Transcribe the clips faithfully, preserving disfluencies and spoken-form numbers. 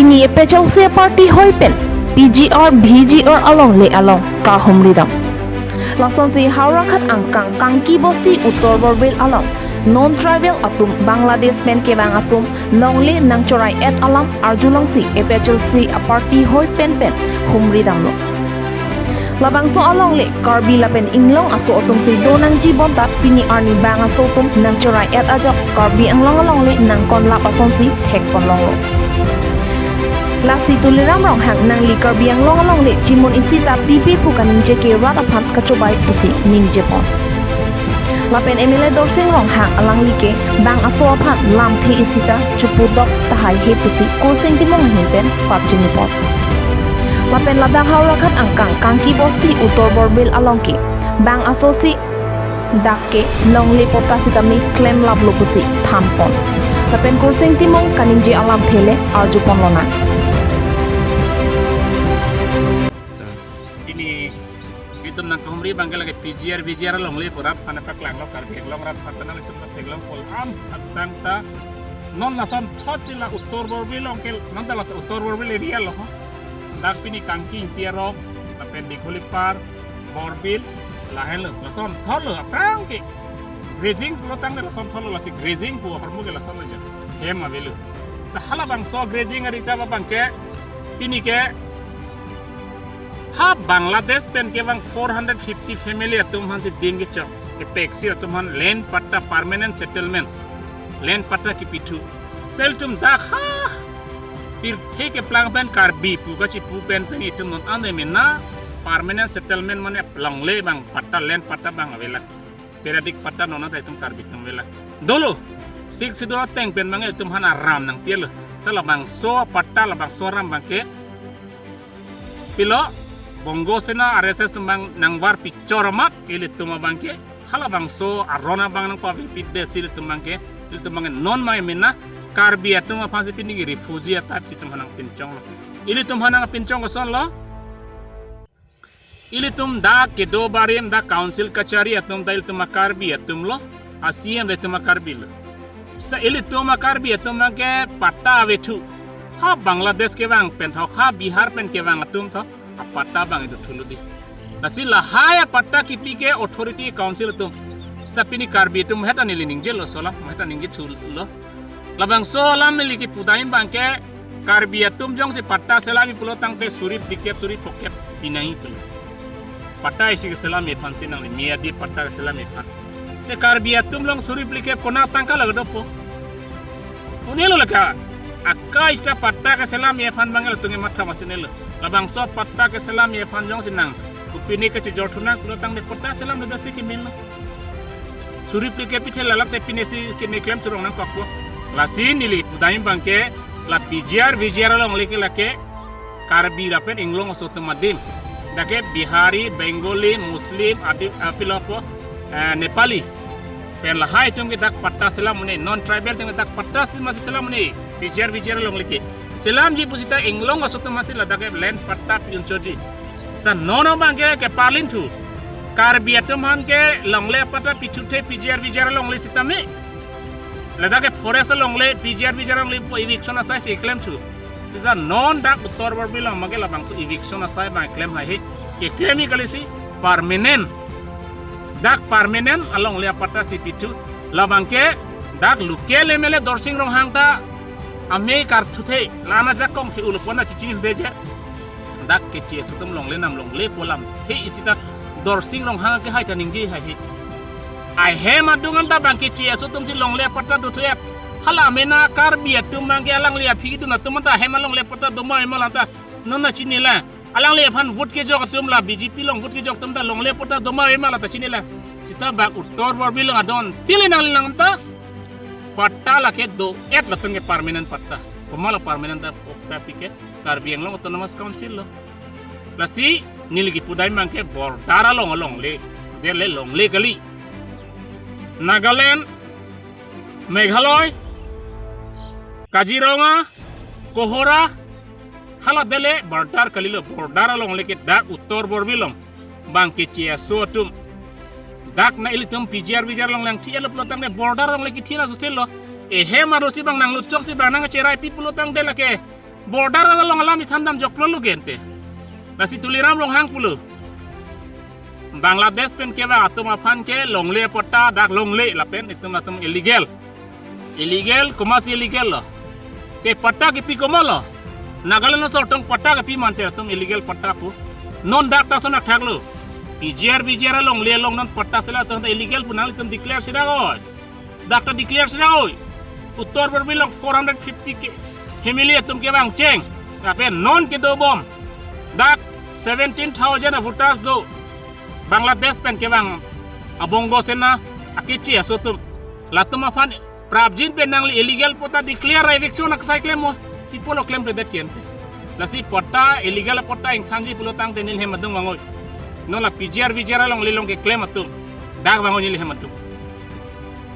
Pini A P H L C party hoi pen P G R V G R alongle along kahumri dam. Lasonsi Howraghat angkang Kangki Bosti Uttor Borbil along non-tribal atum Bangladesh pen kevang atum longle nangchorai-et alam arjulongsi A P H L C party hoi pen pen humri damlo. Labangso alongle Karbi lapen Inglong aso atumsi do nangji bonta pini arni bang aso atum nangchorai-et ajok Karbi Anglong alongle nangkonlap asonsi thekponlonglo. Lasi Tuliram Ronghang nangli Karbi Anglong alongle chimun isi ta pipi pu kaningje ke rat aphan kachobai pusi ningjepon. Lapen M L A Dorsing Ronghang alangli ke bang aso aphan lamthe isi ta chopudok tahai he pusi Kursing Timung ahin pen pachinipon. Lapen ladak Howraghat angkang Kangki Bosti Uttor Borbil along ke bang aso si dak ke longle patta sitame klemlaplo pusi thanpon. Lapen Kursing Timung kaningje alamthe le arjuponlonang. Pini itum nangkahumri abangke lake P G R V G R alongle pu rat aphan paklanglo, Karbi Anglong rat aphan ta nanglitum ta theklong, Kolham atang ta non lason thot si la Uttor Borbil along ke, non ta la Uttor Borbil area lo ho. Dak pini Kangki Ingti arong, lapen Dikholipar, Borbil, lahenlo, lason thotlo, aphrang ke grazing pulo tangte lason thotlo, lasi grazing pu ahormu ke lason lo ja. Hem avelo. Sa halabangso grazing ari chaba abangke, pini ke ha Bangladesh pen kevang four hundred fifty family atum aphansi dim kechok, kepeksi atum aphan land patta permanent settlement, land patta kipithu. Sel tum dak ha pirthe keplang pen Karbi pu kachipu pen pen itum non ande mena permanent settlement mane longle abang patta, land patta abang avelang. Periodic patta non ta itum Karbi atum avelang. Dolo, Sixth Schedule ateng pen abang itum aphan aram nangpilo. Sa labangso patta, labangso aram abangke pilo, Bongo Sena, R S S atum abang nangvar pichor amat ilitum abangke halabangso aron abang nangpave pidet si ilitum abangke, ilitum abangke non abang mena Karbi atum aphansi pini ke refugee a-type si itum aphan nangpinchonglo. Ilitum aphan nangpinchong kosonlo. Ilitum dak kedo barim dak council kachari atum ta ilitum a-Karbi atumlo, a-C E M ta ilitum a-Karbi lo. Seta ilitum a-Karbi atum abangke patta avethu ha Bangladesh kevang pen thok, ha Bihar pen kevang atum thok apatta abang ido thulo dei. Lasi lahai apatta kipi ke authority council atum. Seta pini Karbi atum heta neli ningjelo, solam heta ningjethulo. Labangso alam neli kipudam abangke Karbi atum jongsi patta selamji pulo tangte suri phlikep suri phokep pinangji pulo. Patta isi keselamji aphansi nangli, miyadi patta keselamji aphan. Te Karbi atum along suri phlikep kona tangka lake dopo? Un'elo lake. Akai seta patta keselamji aphan abang ilitum ke matha masi nelo. Labangso patta keselamji aphan jongsi nang kopine kachejor thunang pulo tangte patta selamle dasi kemin lo. Suri phlikep pithe, lalak te pinesi kene klem churong nangkokpo. Lasi neli pudam abangke la P G R V G R alongle ke lake Karbi lapen Inglong aso atum adim. Dak ke Bihari, Bengali, Muslim, Adi, ah, pilopo, eh, Nepali pen lahai atum ke dak patta selam un-e, non-tribal atum ke dak patta si masi selam un-e, P G R V G R alongle ke. Selamji pusita Inglong aso atum masi ladak ke land patta pi-un chotji. Seta non abangke keparlin thu. Karbi atum aphan ke longle patta pithu the P G R V G R alongle sitame. Ladak ke forest alongle P G R V G R alongle pu eviction asai si keklem thu. Seta non dak Uttor Borbil along abangke labangso eviction asai abang keklem haihe. Keklemji kalisi permanent. Dak permanent alongle apatta si pithu. Labangke dak local M L A Dorsing Ronghang ta amei karthu the, lana jakong he ulupona chichin de je. Dak keche aso atum longle nam longle pu alamthe isi ta Dorsing Ronghang kehai ta ningje haihe. Ahem adung anta abang keche aso atumsi longle patta dothu-et. Hala mena Karbi atum abangke alangli aphi dun atum anta ahem alongle patta doma ema lanta non ta chinilo. Alangliphan vote kejok atum, la B J P along vote kejok atum ta longle patta doma ema lata chinilo. Seta bak Uttor Borbil along adon tili nangli nang ta patta lake do-et latum ke permanent patta. Komat lo permanent ta okta pike Karbi Anglong Autonomous Council lo. Lasi neli kipudam abangke border along alongle, dele longle kali. Nagaland, Meghalaya, Kaziranga, Kohora, hala dele border kalilo, border alongle ke dak Uttor Borbil along abang keche aso atum. Dak na ilitum P G R V G R along nangthi-et lo pulo tangte border alongle kithi na susil lo. Ehem arosi abang nangluchok si abang nangcheraipi pulo tangte lake Border along alam ithan damjoklo lo gente. Lasi Tuliram Ronghang pulo, Bangladesh pen kevang atum aphan ke longle patta dak longle, lapen itum atum illegal. Illegal, komatsi illegal lo? Te patta kepi komat lo? Nagaland asor atum patta kepi mante atum illegal patta pu. Non dak ta ason athak lo. P G R, V G R along le along non patta sela atum illegal pu nanglitum declare si dak oi. Dak ta declare si dak oi. Uttar Borbil along four hundred fifty ke family atum kevang cheng. Lapen non kedo bom dak seventeen thousand voters do. Bangladesh pen kevang a Bongo Sena akeche aso atum. Latum aphan prapjin pen nangli illegal patta declare, eviction aksai klem mo. Pi apotlo klemkledet ke ante? Lasi patta, illegal patta ingthanji pulo tangte neli hem adung vang oi. Non la P G R, V G R along le along keklem atum dak vang oi neli hem adung.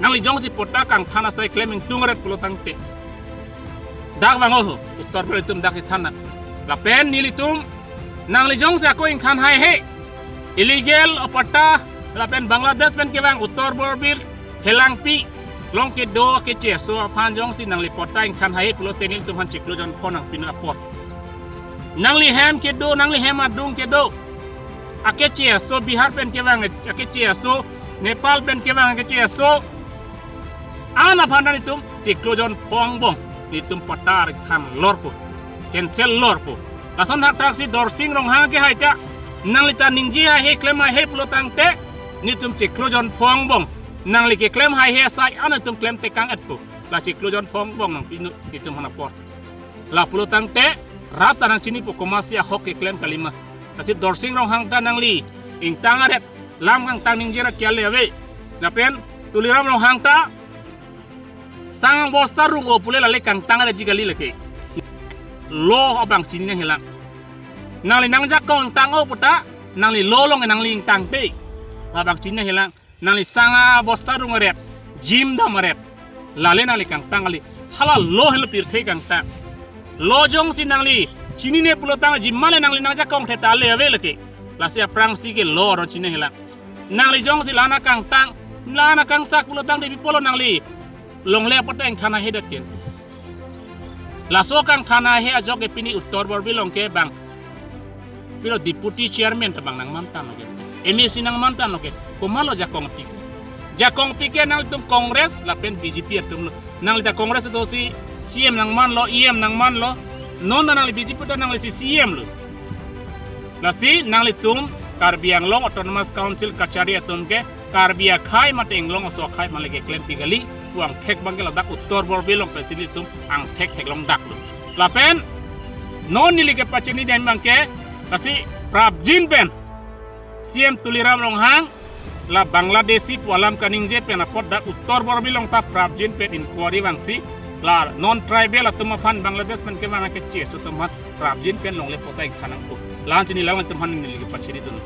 Nangli jongsi patta kangthan asai klem ingtung ret pulo tangte dak vang oi ho, Uttar Borbil atum dak kethan nang. Lapen nelitum, nangli jongsi ako ingthan haihe illegal patta, lapen Bangladesh pen kevang Uttar Borbil Phelangpi along kedo akeche aso aphan jongsi nangli patta ingthan haihe pulote nelitum aphan chiklo jon phongo nang pinu apor. Nangli hem kedo, nangli hem adung kedo akeche aso, Bihar pen kevang akeche aso, Nepal pen kevang akeche aso an aphan ta nelitum chiklo jon phongo angbong nelitum patta ingthan lorpo, cancel lorpo. Lason hakthaksi Dorsing Ronghang ke hai ta, nangli ta ningje haihe, klem haihe pulo tangte nelitum chiklo jon phongo angbong nangli keklem haihe asai an nelitum klemtekang etpo. La chiklo jon phongo angbong nang pinu nelitum aphan apor. La pulo tangte rat ta nangchinipo komatsi ahok keklem kalima. Lasi Dorsing Ronghang ta nangli ingtang aret, lam kangtang ningje ra kiale ave. Lapen Tuliram Ronghang ta sang bosta rung-o pule lale kangtang aret ji kali lake. Law abang chini nangjilang. Nangli nangjakong tang-o puta, nangli law along nangli ingtangte, labang chini nangjilang. Nangli sang bosta rung aret, jim dam aret, lale nangli kangtang kali. Hala law helo pirthe kangtang. Law jongsi nangli chinine pulo tang jim male nangli nangjakong theta le ave lake. Lasi aphrangsi ke law aron chini nangjilang. Nangli jongsi la-an akangtang, la-an akangsak pulo tangte pi apotlo nangli longle patta ingthan haihe dak ke? Laso kangthan haihe ajok ke pini Uttar Borbil along ke bang, pilo deputy chairman ta bang nangman tanglo ke, M A C nangman tanglo ke, komatlo jakong pi ke? Jakong pi ke nangtum Congress lapen B J P atum lo. Nangli ta Congress atum si C M nangmanlo, E M nangmanlo. Non ta nangli B J P ta nangli si C M lo. Lasi nanglitum Karbi Anglong Autonomous Council kachari atum ke Karbi akhei mate Anglong aso akhei male keklem pi kali pu angthek abang ke ladak Uttar Borbil along pensi nelitum angthek theklong dak lo. Lapen non neli kepachini dam abang ke, lasi prapjin pen C M Tuliram Ronghang la Bangladeshi pu alam kaningje pen apot dak Uttar Borbil along ta prapjin pen inquiry vangsi la non tribal atum aphan, Bangladesh pen kevang akeche aso atum aphan prapjin pen longle patta ingthan nangpo. La-an chini lang atum aphan neli kepachini dun.